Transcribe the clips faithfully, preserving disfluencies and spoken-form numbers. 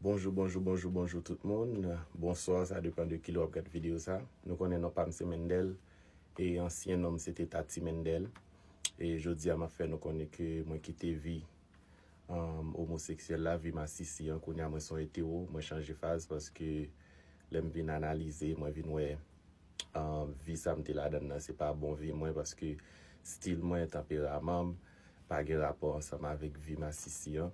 Bonjou, bonjou, bonjou, bonjou tout moun. Bonswa, sa depann de kilè w ap gad videyo sa. Nou konnen non pa m se Mendel, e ansyen non m se te Tati Mendel. E jodi a m ap fè nou konnen ke mwen kite vi, um, omoseksyèl la, vi masisi an. Kounye a mwen se yon etero, mwen chanje faz paske lè m vin analize, mwen vin wè um, vi sa m te ladan nan, se pa bon vi mwen paske stil mwen, tanperaman m, pa gen rapò ansanm avèk vi masisi an.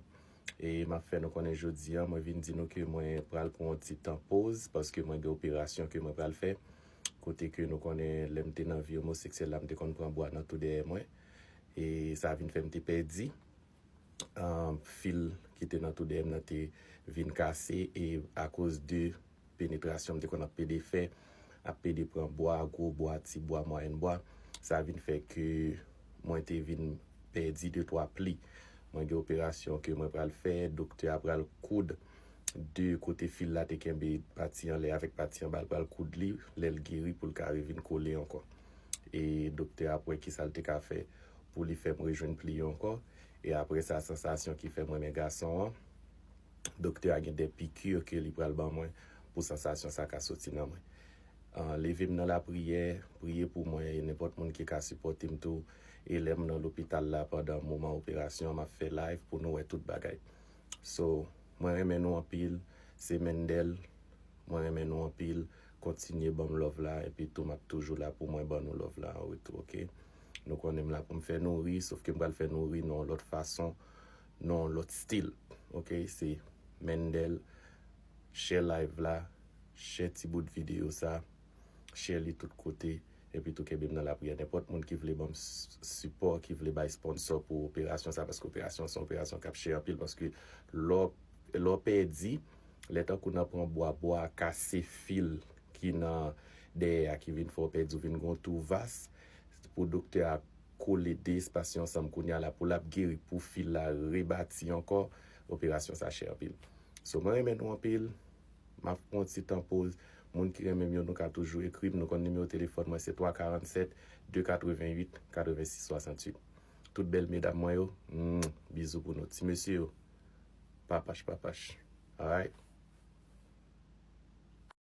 E m ap fè nou konnen jodi a, mwen vin di nou ke mwen pral pran yon ti tan poz paske mwen gen operasyon ke mwen pral fè. Kote ke nou konnen lè m te nan vi omoseksyèl la, m te konn pran bwa nan tou dèyè mwen. E sa vin fè m te pèdi um, fil ki te nan tou dèyè m nan te vin kase e akoz de penetrasyon m te konn ap pede fè, ap pede pran bwa, gwo bwa, ti bwa, mwayèn bwa, sa vin fè ke mwen te vin pèdi de twa pli. Mwen gen operasyon ke mwen pral fè, doktè a pral koud de kote fil la te kenbe pati anlè avèk pati anba, l pral koud li, lè l geri pou l ka revin kole ankò. E doktè a ap wè kisa l te ka fè pou li fè m rejwenn pli yo ankò. E apre sa, sansasyon ki fè m renmen gason an, doktè a gen de piki ke li pral ban mwen pou sansasyon sa ka soti nan mwen. Ah, leve m nan lapriyè, priye pou mwen, e nenpòt moun ki ka sipòte m tou. E lè m nan lopital la pandan moman operasyon, m ap fè live pou nou wè tout bagay. So, mwen renmen nou anpil, se Mendel, mwen renmen nou anpil, kontinye ban m love la, epi tou m ap toujou la pou mwen ban nou love la an retou, oke? Nou konnen m la pou m fè nou ri, sof ke m pral fè nou ri nan yon lòt fason, nan yon lòt stil, oke? Se Mendel, share live la, share ti bout videyo sa, share li tout kote, epi tou kenbe m nan lapriyè. Nenpòt moun ki vle ban m s-, sipò, ki vle bay sponsò pou operasyon sa, paske operasyon se yon operasyon k ap chè anpil, paske lè w, lè w pèdi, lè tankou nan pran bwa, bwa a kase fil ki nan dèyè a ki vin fè w pèdi, ou vin gen yon twou vas, pou doktè a kole de espas yo ansanm kounye a la pou l ap geri, pou fil la rebati ankò, operasyon sa chè anpil. So, mwen renmen nou anpil, m ap pran yon ti tan poz. Moun ki renmen m yo, nou ka toujou ekri m, nou konn nimewo telefòn mwen se twa karannsèt, de katrevenn uit, katrevensis swasantuit. Tout bèl medam mwen yo, mm, bizou pou nou. Ti mesye yo, papach, papach. Alright?